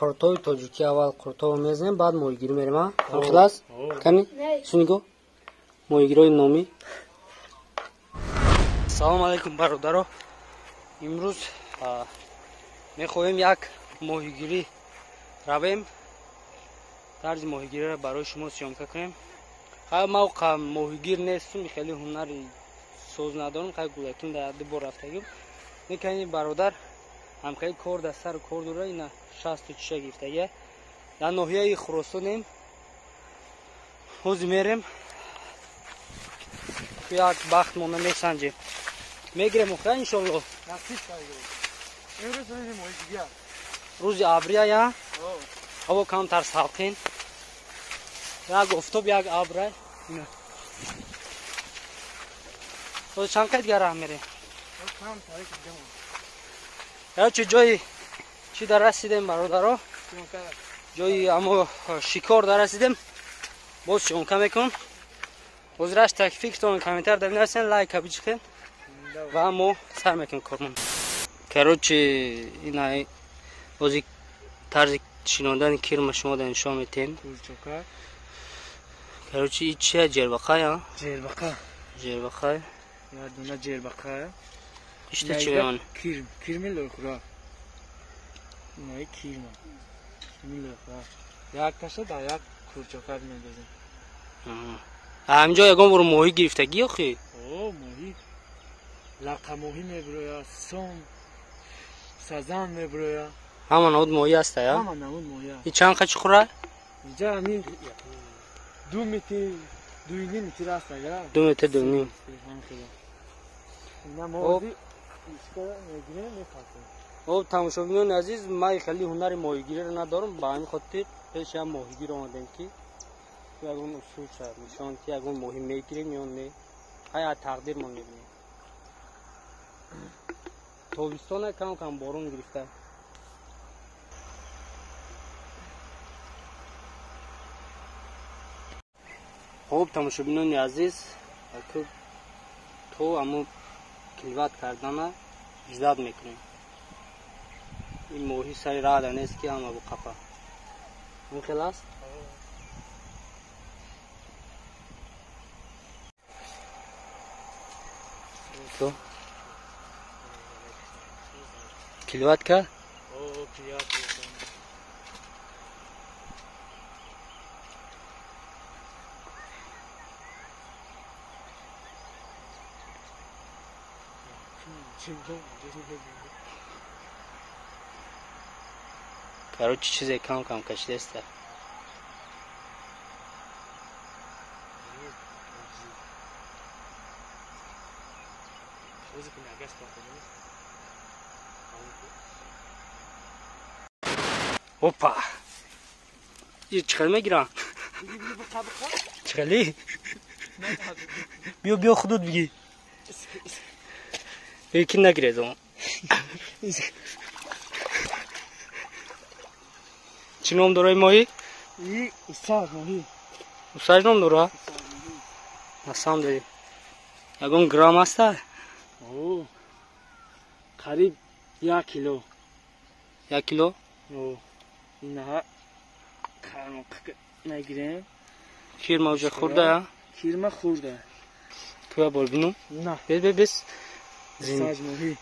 Қуртови тоҷикӣ аввал қуртово мезанем, баъд моҳигирӣ мерем, а? Хилас? Кани? Сунигоҳ. Моҳигирои номӣ. Салом алейкум, бародаро. Имрӯз мехоҳем як моҳигирӣ равем. Тарзи моҳигириро барои шумо съёмка кунем. Хай ма моҳигир нестум, хеле ҳунари соз надорам, хай гулакин дар ду бор рафтагим. Лекин бародар ҳамкаи кор дар сару кор дора, ина шасту чиша гирифтагия. Дар ноҳияи Хуросонем. Ҳозир мерем. Як бахт монда месанҷем. Мегирем охира иншоллоҳ. Рӯзи абрия я? Ҳаво камтар салқин. Як офтоб, як абра. Ҳозир чанд қайд дигар раҳ мерем? Короче, ҷои чӣ дар расидем, бародаро? Ҷои амо шикор дар расидем. Боз съёмка мекунам. Ҳозираш так фикртон комментар дар бинависен, лайка биҷиқен ва мо сар мекунем кормон. Короче, ина ҳозир тарзи шинондани кирма шумо дар нишон метем. Короче, и чия ҷербақа я? Ҷербақа. Ҷербақа. Я дуна ҷербақа. Ишта чӣ мемонад? Кирм, кирми лойхӯрак. Инаи кирма. Кирми лойхӯрак. Як таша дар як курчокак мендозем. Ҳаминҷо ягон бор моҳӣ гирифтагӣ охи? О, моҳӣ. Лақа моҳӣ мебирояд, сом, сазан мебирояд. Ҳама намуд моҳӣ ҳаста, я? Ҳама намуд моҳӣ аст. И чанд қа чуқура? Инҷа ҳамин 2 метр, 2.5 метр аст, я? 2 метр, 2.5. Ина мо Об тамошобинони азиз, ман хеле ҳунари моҳигириро надорам, ба ҳамин хотир пеш як моҳигир омадем, ки ягон усул шавад нишон, ки ягон моҳӣ мегирем ё не. Ҳай аз тақдирмон мебинем. Тобистона кам кам борон гирифта. Хоб тамошобинони азиз, то амо клевать кардана ждать мекунем. Ин моҳӣ сари раҳда нест, ки ҳама бу қапа. Ин хел аст? То клевать кард? Короче, чизе кам кам кашидеста. Опа! И чӣ мегирам? Чӣ? Биё, биё, худут бигӣ. Ки нагиред он. Чӣ ном дора моҳӣ? Усаж моҳӣ. Усаж ном дора? На самом деле. Ягон грамм аста? О, қариб 1 кило. 1 кило? О, инаҳа қармоқ нагирем. Кирма уже хӯрда, я? Кирма хӯрда. Куя бор бинум? На. Бес, бес, бес. Усаж моҳӣ.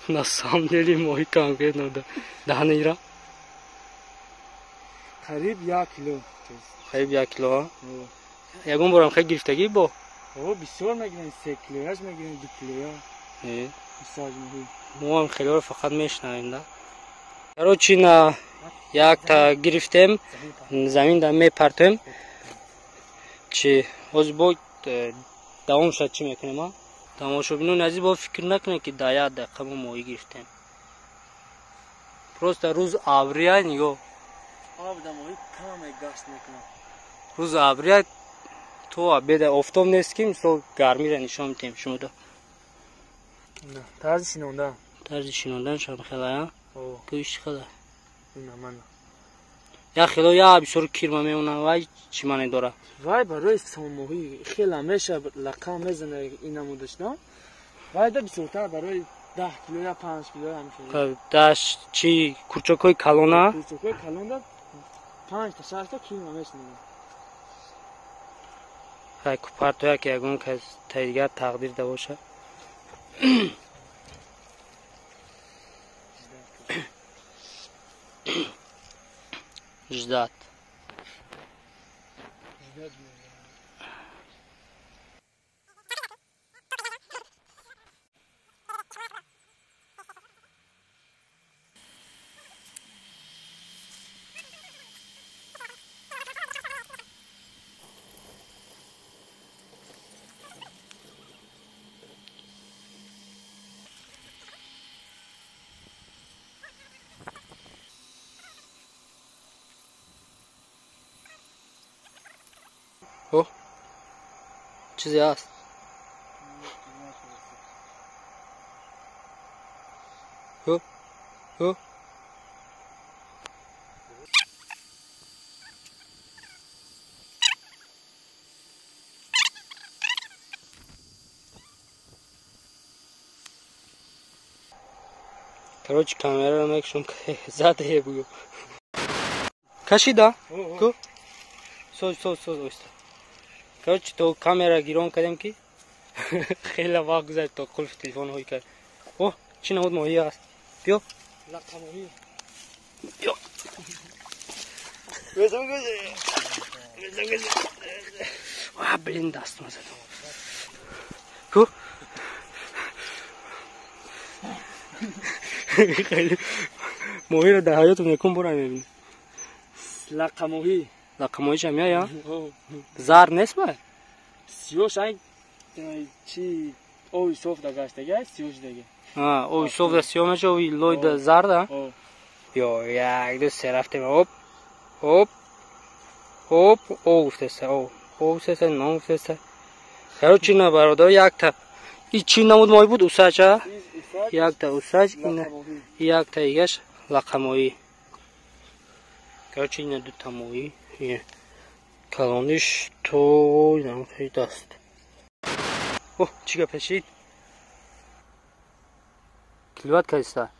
На самом деле моҳӣ конкретно даҳана ира. Қариб 1 кило. Қариб 1 кило, ягон борам хел гирифтагӣ бо? О, бисёр мегирем, 3 килояш мегирем, 2 килоя. Усаж моҳӣ. Мо ҳам хелеро фақат мешунавем, да. Короче, на якта гирифтем, замин да мепартоем. Чи ҳозир бо давом шад чӣ мекунем, а? Тамошобинони азиз, бо фикр накунед, ки дар як дақиқа мо моҳӣ гирифтем. Просто рӯз абрия, нигоҳ. Рӯз абрия то обеда офтоб нест, ки мисол гармиро нишон медиҳем шумода. Тарзи шинондан. Тарзи шинондан шам хела, я? Кӯиш хела. Ина мана. Як хело я бисёр кирма мемонад, вай чӣ маъне дорад? Вай барои сомоҳӣ хела меша лақа мезана ина мудашна. Вай да бисёртар барои 10 кило я 5 кило ҳамин. Даш чи курчокҳои калона? Курчокҳои калонда 5 та 6 та кило мешинад. Хай купартоя ки ягон кас дигар тақдир да боша. Ждать. О, чизе аст. Ҳо, ҳо. Короче, камераро мекушам, задае бугӯ. Кашида? Ку? Соз, соз, соз, ойста. Короче, то камера гирон кардем ки хеле вақт гузашт то қулфи телефон ҳой кард. О, чӣ намуд моҳӣ аст? Биё. Лақамоҳӣ. Биё. Ва, блин, дастма задам. Ку? Хеле моҳиро дар ҳаётам якум бора мебинам. Лақамоҳӣ. Лақамоҳиш ҳам я? Зар нест ба? Сиёш ай чи ови соф да гаштага, сиёш дега. А, ови соф да сиё меша, ови лой да зар да? Ё, як, ду, се рафтем. Оп, оп, оп, о гуфтеса, о. О гуфтеса, но гуфтеса. Короче, на бародар якта. И чи намуд моҳӣ буд? Усач, а? Якта усач, якта игаш лақамоҳӣ. Короче, ина дута моҳӣ. Калониш то инам даст. О, чӣ гап шид? Клевать кайста?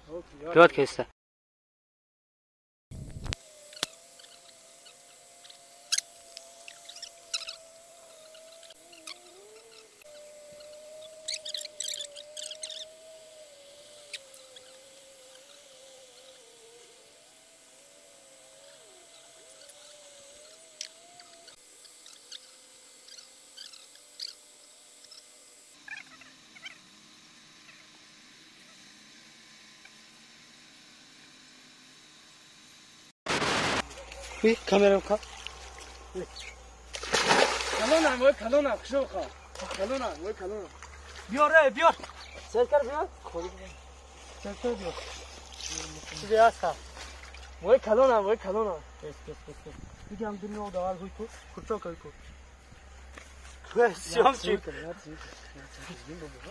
Клевать кайста? Камера ка. Калона, мой калона, хшоха. Калона, мой калона. Биёр, эй, биёр. Серкар биёр. Серкар биёр. Чизе аст? Мой калона, мой калона. Бес, бес, бес, бес. Бигам дунё давал ҳуй ку. Курчок ҳуй ку. Сиём чи?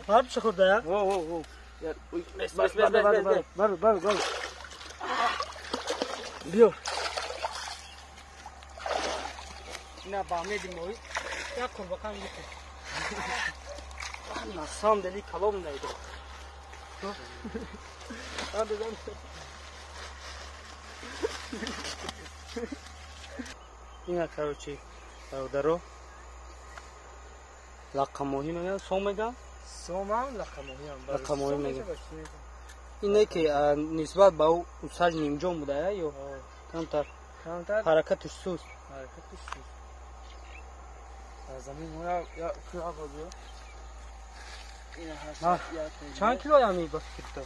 Ҳар чӣ хӯрда я? Во, во, во. Бес, бес, бес, бес, бес. Бар, бар, бар. Биёр. На бамеди моҳӣ як қурбақа мегирифт. На самом деле калом найду. Ина, короче, бародаро, лақамоҳӣ мегӯянд, сом мегӯянд? Сомам лақамоҳиам. Лақамоҳӣ мегӯянд. Ине ки нисбат ба ӯ усаҷ нимҷон буда, ё камтар ҳаракаташ суст. Ҳаракаташ суст. Замин моя я куя бозё. Чанд кило ами ба фикр?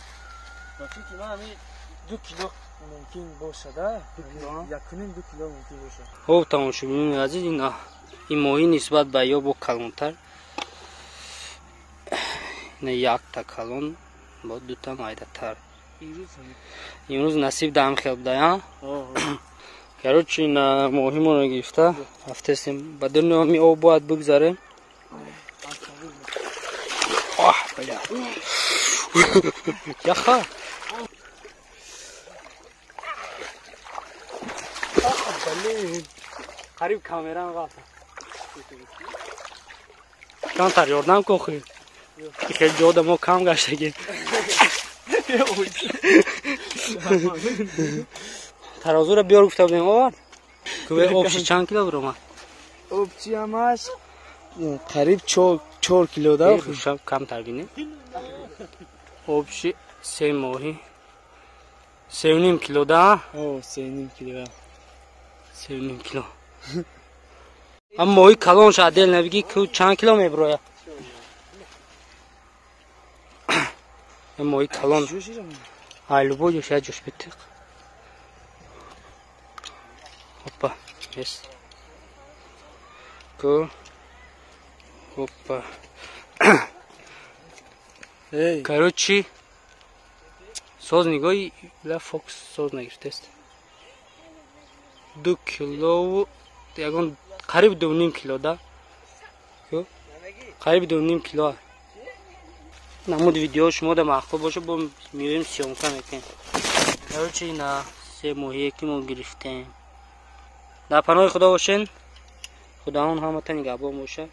Ба фикри ман ами 2 кило мумкин бошад, а? 2 кило? 1.5-2 кило мумкин бошад. Хоб, тамошобинони азиз, ин моҳӣ нисбат ба ё бо калонтар. Ина якта калон бо дута майдатар. Имрӯз насиб даам хел буда, а? Короче, на моҳимонро гирифта рафтесем. Ба дуни об бояд бигзарем. Оҳ, бля. Яха. Блин. Қариб камерам ғафта. Камтар ёрдам кун хи. Хеле ҷода мо кам гаштагем. Тарозуро биёр гуфта будем, овард. Куве обши чанд кило биромад? Обчи ҳамаш қариб 4 кило да. Камтар бинем. Обши се моҳӣ. 3.5 кило да? О, 3.5 кило. 3.5 кило. Ам моҳи калонша отдел набигӣ, ку чанд кило мебирояд? Моҳи калон. Ай любой ҷош як ҷош битиқ. Опа, есть. Ку. Опа. Короче, соз нигоҳи ла фокус соз нагирифтест. 2 килову ягон қариб 2.5 кило да? Ку? Қариб 2.5 кило. Намуд видео шумо да маъқул боша, бо меоем съёмка мекунем. Короче, ина се моҳие ки мо гирифтем. Дар паноҳи Худо бошен. Худоон ҳамата нигаҳбон боша.